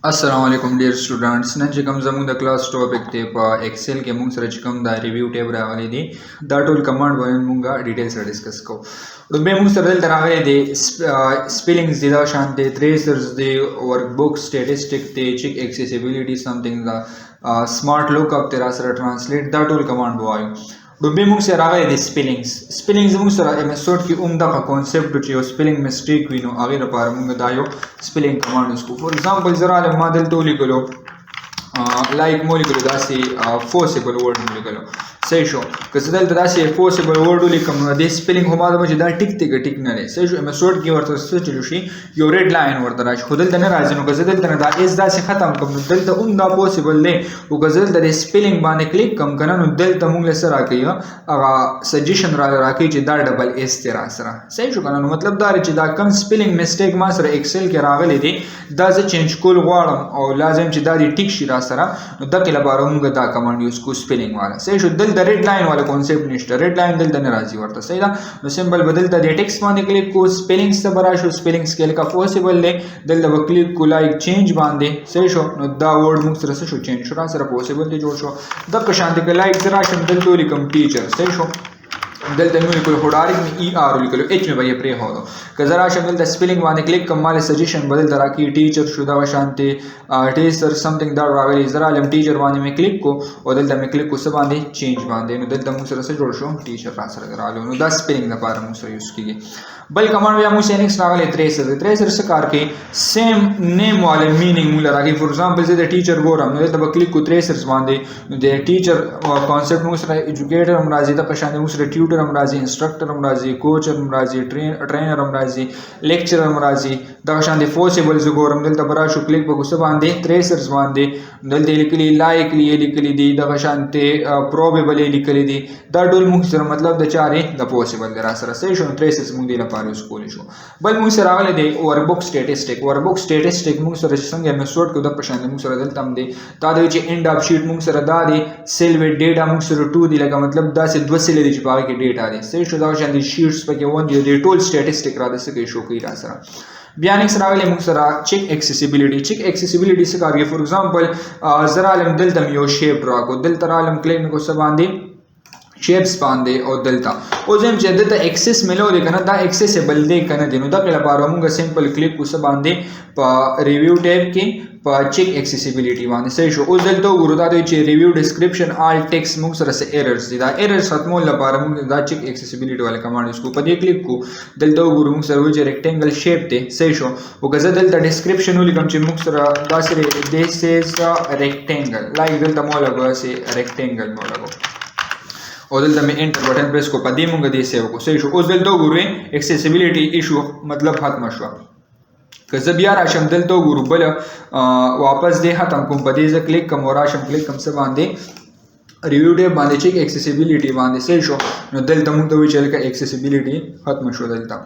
السلام علیکم ډیر سټوډنټس. نن چې کوم زموږ د کلاس ټاپک دی، په ایکسل کې موږ سره چې کوم دا ریویو ټیب راغلی دی، دا ټول کمانډ به موږ ډیټیل سره ډیسکس کوو. لومړی موږ سره دلته راغلی دی سپیلینګز دی، دا شان دی تریسرز دی، ورک بوک سټیټسټیک دی، چیک اکسیسیبিলিټي سمثینګ دا، سمارټ لوک اپ دی، را سره ټرانسلیټ، دا ټول کمانډ وایو. لومړی موږ سره راغلی دی سپیلینګز. سپیلینګز موږ سره ایم ایس ورډ کې هم دغه کانسپټ چې یو سپیلینګ مسټیک وي، نو هغې لپاره موږ دا یو سپیلینګ کمانډ یوز کوو. فار ایگزامپل، زه رالم، ما دلته ولیکلو، لایک مو لیکلو داسې فورسیبل ورډ مو لیکلو، صحیح شو؟ که زه دلته داسې فورسیبل ورډ ولیکم، نو دې سپیلینګ خو ما ته چې دا ټیک دی که ټیک نه دی، صحیح شو؟ ایم ایس ورډ کې ورته څه چلو شي، یو ریډ لاین ورته راشي، خو دلته نه راځي. نو که زه دلته نه دا اس داسې ختم کړم، نو دلته هم دا پوسیبل دی. او که زه دلته د سپیلینګ باندې کلیک کوم که نه، نو دلته موږ له څه راکوي؟ هغه سجیشن را راکوي چې دا ډبل اس دی را سره، صحیح شو که نه؟ نو مطلب دا دی چې دا کم سپیلینګ مسټیک ما سره ایکسل کې راغلی دی، دا زه چینج کول غواړم او لازم چې دا دې ټیک شي را سره، نو دغې لپاره موږ دا کمانډ یوز کوو، سپیلینګ والا، صحیح شو؟ دلته ریډ لاین والا کانسپټ نشته، ریډ لاین دلته نه راځي ورته، صحیح ده؟ نو سمپل به دلته د ټیکسټ باندې کلیک کوو، سپیلینګز ته به راشو، سپیلینګز کې لکه پوسیبل دی، دلته به کلیک کو لایک چینج باندې، صحیح شو؟ نو دا ورډ موږ سره څه شو؟ چینج شو را سره، پوسیبل دی جوړ شو. دغه شان دی که لایک زه راشم، دلته ولیکم ټیچر، صحیح شو؟ دلته مې ولیکلو، خو ډایرکټ مې ای آر ولیکلو، اچ مې به یې پرېښودو. که زه راشم، دلته سپیلینګ باندې کلیک کوم، ما له سجیشن به دلته راکړي، ټیچر شو، دغه شانتې ټیچر سمثینګ دا راغلی. زه رالم، ټیچر باندې مې کلیک کو او دلته مې کلیک کو څه باندې؟ چینج باندې. نو دلته موږ سره څه جوړ شو؟ ټیچر را سره راغلو. نو دا سپیلینګ لپاره موږ سره یوز کېږي. بل کمانډ بیا موږ سره نیکسټ راغلی تریسر دی. تریسر څه کار کوي؟ سیم نیم والا مینینګ موږ له راکوي. فار ایگزامپل، زه د ټیچر ګورم، نو دلته به کلیک کو تریسرز باندې، نو د ټیچر کانسپټ موږ سره ایجوکیټر هم راځي، دغه شان موږ سره ټیوټر هم راځي، انسټرکټر هم راځي، کوچر هم راځي، ټرینر هم راځي، لیکچرر هم راځي. دغه شان د فورسیبل زه ګورم، دلته به راشو، کلیک به کو څه باندې؟ تریسرز باندې. دلته یې لیکلي لایکلی یې لیکلي دي، دغه شان ته پروبیبل یې لیکلي دي. دا ټول موږ سره مطلب د چا دی؟ د پوسیبل دی را سره، صحیح شو؟ نو تریسرز موږ دې لپاره یوز کولی شو. بل موږ سره راغلی دی ورک بوک سټیټسټیک. ورک بوک سټیټسټیک موږ سره چې څنګه ایم ایس ورډ کې دغه شان دی موږ سره دلته هم دی. دا دی چې اند اف شیټ موږ سره دا دی، سیل ویډ ډیټا موږ سره 2 دی، لکه مطلب داسې دوه سیل دي چې په هغې کې ډیټا دی، صحیح شو؟ دغه شان دي شیټس پکې 1 دی، دې ټول سټیټسټیک را د څه کوي؟ شو کوي را سره. بیا نیکس راغلی موږ سره چیک اکسیسیبিলিټي. چیک اکسیسیبিলিټي څه کار کوي؟ فار ایگزامپل، زه رالم، دلته مې یو شیپ ډرا کو، دلته رالم، کلیک مې کو څه باندې؟ شیپس باندې. او دلته اوس هم چې دلته اکسس ملو دی کنه، دا اکسیسیبل دی کنه دی، نو دغه لپاره موږ سمپل کلیک کو څه باندې؟ په ریویو ټیب کې په چیک اکسیسیبিলিټي باندې، صحیح شو؟ اوس دلته وګورو، دا دی چې ریویو ډیسکریپشن آل ټیکس موږ سره څه ایررز دي. دا ایررز ختمول لپاره موږ دا چیک اکسیسیبিলিټي والا کمانډ یوز کو. په دې کلیک کو، دلته وګورو، موږ سره وایي چې ریکټینګل شیپ دی، صحیح شو؟ او که زه دلته ډیسکریپشن ولیکم چې موږ سره داسې دیس از ریکټینګل، لایک دلته مو لګو داسې ریکټینګل مو لګو او دلته مې انټر بټن پریس کو، په دې مونږ دې سیو کو، صحیح شو؟ اوس دلته وګورئ، اکسیسیبিলিټي ایشو مطلب ختمه شوه. که زه بیا راشم، دلته وګورو، بل واپس دې ختم کوم، په دې زه کلیک کوم او راشم کلیک کوم څه باندې؟ ریویو ټیب باندې، چیک اکسیسیبিলিټي باندې، صحیح شو؟ نو دلته مونږ ته وایي چې لکه اکسیسیبিলিټي ختمه شو، دلته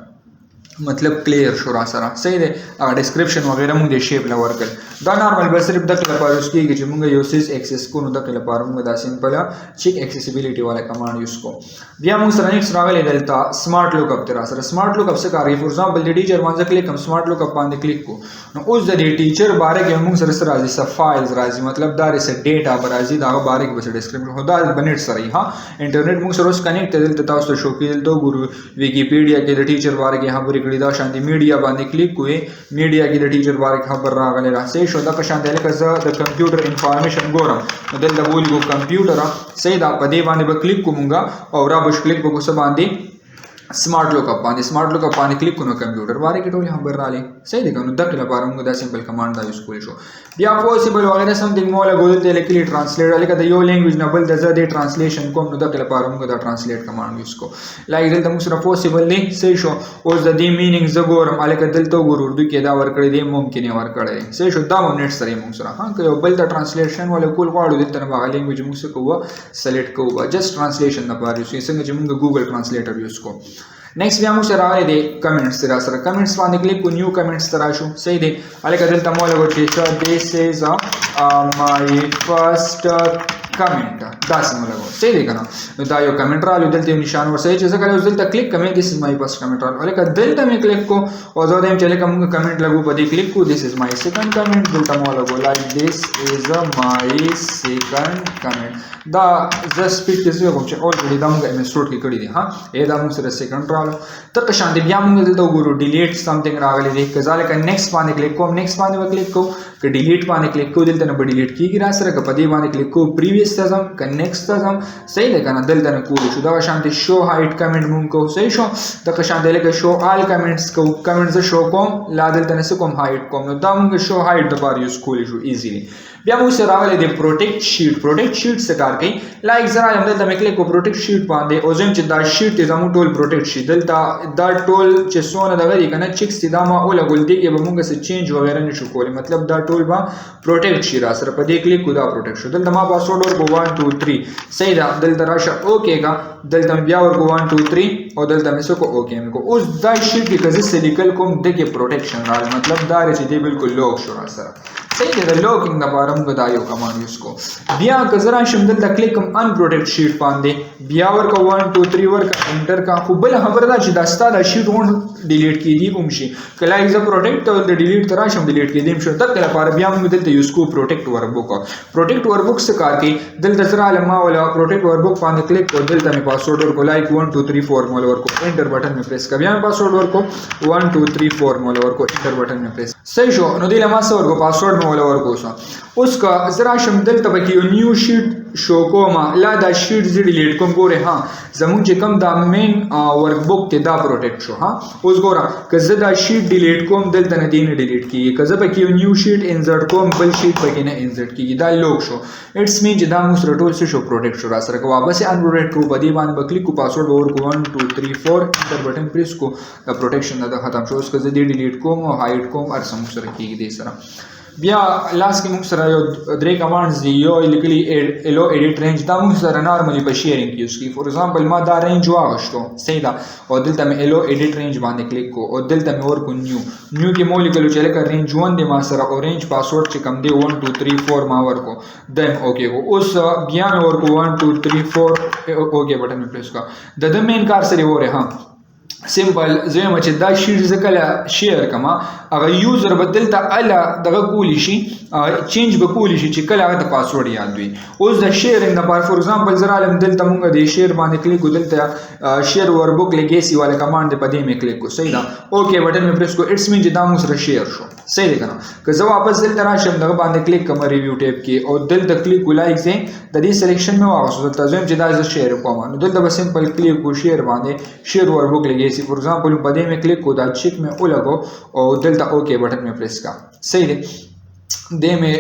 مطلب کلیر شو را سره، صحیح دی؟ هغه ډیسکریپشن وغیرہ مونږ د شیپ له ورکړ. دا نارمل بس صرف دغه لپاره یوز کیږي چې مونږ یو څیز اکسس کو، نو دغه لپاره مونږ دا سمپل چیک اکسیسیبিলিټي والا کمانډ یوز کو. بیا مونږ سره نیکسټ راغلی دلته سمارټ لوک اپ تر سره. سمارټ لوک اپ څه کار کوي؟ فار ایگزامپل، د ټیچر باندې کلیک کوم، سمارټ لوک اپ باندې کلیک کو، نو اوس د دې ټیچر باره کې مونږ سره سره راځي، څه فایلز راځي، مطلب دا څه ډیټا به راځي، دا باره کې به څه ډیسکریپشن، خو دا به نت سره وي. ها، انټرنیټ مونږ سره اوس کنیکټ دی، دلته تاسو ته شو کوي. دلته وګورو، ویکیپیډیا کې د ټیچر باره کې خبرې کړي. دا شان دی میډیا باندې کلیک کوی، میډیا کې د ټیچر باره کې خبر راغلی را، صحیح شو؟ دغه شان دی لکه زه د کمپیوټر انفارمیشن ګورم، نو دلته به ولیکو کمپیوټر، صحیح ده؟ په دې باندې به کلیک کوو مونږ او را به کلیک به کو څه باندې؟ سمارټ لوک اپ باندې. سمارټ لوک اپ باندې کلیک کو، نو کمپیوټر باره کې ټول خبر راغلی، صحیح دی که؟ نو دغه لپاره موږ دا سمپل کمانډ دا یوز کولی شو. بیا پوسیبل وغیرہ سمثینګ مو لګول دلته لیکلي ټرانسلیټ، لکه د یو لینګویج نه بل ته زه دې ټرانسلیشن کوم، نو دغه لپاره موږ دا ټرانسلیټ کمانډ یوز کوو. لایک دلته موږ سره پوسیبل دی، صحیح شو؟ اوس د دې مینینګ زه ګورم، هلکه دلته وګورو، اردو کې دا ورکړی دی، ممکن یې ورکړی دی، صحیح شو؟ دا هم نېټ سره موږ سره. ها، که یو بل ته ټرانسلیشن ولا کول غواړو، دلته نه به هغه لینګویج موږ څه کوو؟ سلیکټ کوو، جسټ ټرانسلیشن لپاره یوز کوو، څنګه چې موږ ګوګل ټرانسلیټر یوز کوو. نیکسټ بیا موږ سره راغلی دی کمنټس را سره. کمنټس باندې کلیک کو، نیو کمنټس ته راشو، صحیح دی؟ هلکه دلته مو لګو چې دیس از مای فرست comment داسې مو لګو، صحیح دی که نه؟ نو دا یو کمنټ رالو، دلته یو نشان ورسره چې زه کله اوس دلته کلیک کوم، this is my first comment رالو. لکه دلته مې کلیک کو او زه وایم چې لکه موږ کمنټ لګو، په دې کلیک کو، this is my second comment. دلته مو لګو like this is my second comment. دا زه سپیډ کې زه کوم چې already دا موږ MS Word کې کړی دی. ها، ای دا موږ سره second رالو. دغه شان دی. بیا موږ دلته وګورو، delete something راغلی دی. کذالک نیکسټ باندې کلیک کوم، نیکسټ باندې وکلیک کو، که ډیلیټ باندې کلیک کو دلته نه به ډیلیټ کیږي را سره، که په دې باندې کلیک کو پریویس ته ځم، که نیکسټ ته ځم، صحیح ده که نه؟ دلته نه کولی شو. دغه شان دی شو هایډ کمنټ مونږ کوو، صحیح شو. دغه شان دی لکه شو آل کمنټس کوو، کمنټ زه شو کوم، لا دلته نه څه کوم، هایډ کوم. نو دا مونږ شو هایډ دپاره یوز کولی شو ایزیلی. بیا موږ سره راغلی دی پروټیکټ شیټ. پروټیکټ شیټ څه کار کوي؟ لایک زه راغلم دلته مې کلیک کو پروټیکټ شیټ باندې او زه یم چې دا شیټ دی زموږ ټول پروټیکټ شي. دلته دا ټول چې څونه دغه دي که نه چیکس دي، دا ما ولګول، دې کې به موږ څه چینج وغیره نه شو کولی، مطلب دا ټول به پروټیکټ شي را سره. په دې کلیک کو دا پروټیکټ شو. دلته ما پاسورډ ورکړو 1 2 3، صحیح ده. دلته راشه اوکې کا، دلته مې بیا ورکړو 1 2 3 او دلته مې څه کو، اوکې مې کو. اوس دا شیټ کې که زه څه لیکل کوم دې کې پروټیکشن راغلی، مطلب دا دی چې دې بالکل لوک شو را سره، صحیح دی. د لوکینګ دپاره موږ دا یو کمانډ یوز کوو. بیا که زه راشم دلته کلیک کوم ان پروټیکټ شیټ باندې، بیا ورکړه 1 2 3 ورکړه انټر کا. خو بله خبره دا چې دا ستا دا شیټ هم ډیلیټ کېدی هم شي، که لایک زه پروټیکټ ته دلته ډیلیټ ته راشم ډیلیټ کېدی هم شي. دغه لپاره بیا موږ دلته یوز کوو پروټیکټ ورکبوک. پروټیکټ ورکبوک څه کار کوي؟ دلته زه رالم، ما ولا پروټیکټ ورکبوک باندې کلیک کړو، دلته مې پاسورډ ورکړو لایک 1 2 3 4 مې ورکړو، انټر بټن مې پریس کړ. بیا مې پاسورډ ورکړو 1 2 3 4 مې ورکړو، انټر بټن مې پریس. صحیح شو. نو دې له ما څه ورکړو، پاسورډ مې ولا ورکړو. اوس که زه راشم دلته پکې یو نیو شیټ شو کوم، لا دا شیټ زه ډیلیټ کوم. ګورې ها، زمونږ چې کوم دا مین ورکبوک دی دا پروټیکټ شو. ها اوس ګوره که زه دا شیټ ډیلیټ کوم دلته نه دی نه ډیلیټ کیږي، که زه پکې یو نیو شیټ انزرټ کوم بل شیټ پکې نه انزرټ کیږي، دا لوک شو. اټس مین چې دا موږ سره ټول څه شو، پروټیکټ شو را سره. که واپس یې انپروټیکټ کړو په دې باندې به کلیک کړو، پاسورډ به ورکړو 1 2 3 4، انټر بټن پریس کړو، دا پروټیکشن دا ختم شو. اوس که زه دې ډیلیټ کوم او هایډ کوم هر څه موږ سره کیږي دې سره. بیا لاس کې موږ سره یو درې کمانډز دي. یو یې لیکلي allow edit range، دا موږ سره نارملی په شیرینګ کې یوز کوي. فور ایگزامپل ما دا رینج واغښتو، صحیح ده، او دلته مې allow edit range باندې کلیک کو او دلته مې ورکو نیو. نیو کې مو لیکلو چې لکه رینج 1 دی ما سره او رینج پاسورډ چې کوم دی 1 2 3 4 ما ورکو، دیم اوکې کو. اوس بیا مې ورکو 1 2 3 4، اوکې بټن مې پریس کړ. د ده مین کار سره وره، ها سمپل زه وایم چې دا شیټ زه کله شیر کړم هغه یوزر به دلته اله دغه کولی شي، چینج به کولی شي چې کله هغه ته پاسورډ یاد وي. اوس د شیرینګ دپاره فور ایگزامپل زه رالم دلته مونږ د شیر باندې کلیک کړو، دلته شیر ورکبوک لیګیسي والا کمانډ دی، په دې مې کلیک کړو، صحیح ده، اوکې بټن مې پریس کړو. اټس مین چې دا مونږ سره شیر شو، صحیح دی که نه؟ که زه واپس دلته راشم دغه باندې کلیک کړم ریویو ټیب کې او دلته کلیک کړو لایک زه د دې سلیکشن مې واغوست، دلته زه وایم چې دا زه شیر کوم، نو دلته به سمپل کلیک کړو شیر باندې، شیر ورکبوک لیګیسي. فور ایگزامپل په دې مې کلیک کړو، دا چیک مې ولګو او دلته اوکې بټن مې پریس کړ، صحیح دی. دې مې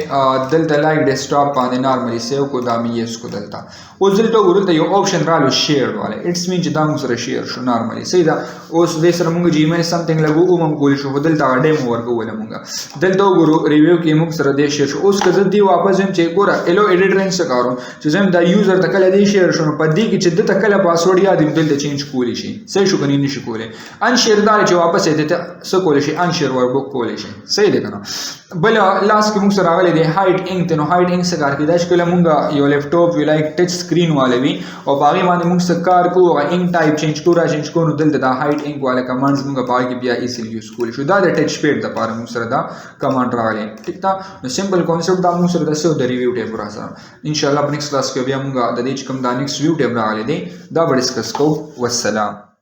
دلته لایک ډیسکټاپ باندې نارملی سیو کو، دا مې یس کو. دلته اوس دلته وګورئ، دلته یو آپشن رالو شیر والا، اټس مین چې دا موږ سره شیر شو نارملی، صحیح ده. اوس دې سره موږ جیمیل سمثینګ لګو او موږ کولی شو، خو دلته هغه ډیمو ورکوله موږ. دلته وګورو ریویو کې موږ سره دې شیر شو. اوس که زه دې واپس ځم چې ګوره allow edit range څه کاروم، چې زه دا یوزر ته کله دې شیر شو، نو په دې کې چې ده ته کله پاسورډ یاد وي دلته چینج کولی شي، صحیح شو که نه؟ نشي کولی. ان شیر دا چې واپس یې ته څه کولی شي، ان شیر وربوک کولی شي، صحیح دی که نه؟ بل لاس کې موږ سره راغلی دی هایډ انک دی. نو هایډ انک څه کار کوي؟ دا چې کله موږ یو لپټاپ یو لایک ټچ سکرین والا وي او په هغې باندې موږ څه کار کوو، هغه انک ټایپ چینج کوو را چینج کوو، نو دلته دا هایډ انک والا کمانډز موږ په هغې کې بیا ایزیلی یوز کولی شو. دا د ټچ پیډ دپاره موږ سره دا کمانډ راغلی، ټیک ده. نو سمپل کانسپټ دا موږ سره د څه د ریویو ټیب را سره. ان شاء الله په نیکسټ کلاس کې بیا موږ د دې چې کوم دا نیکسټ ویو ټیب راغلی دی دا به ډسکس کوو. والسلام.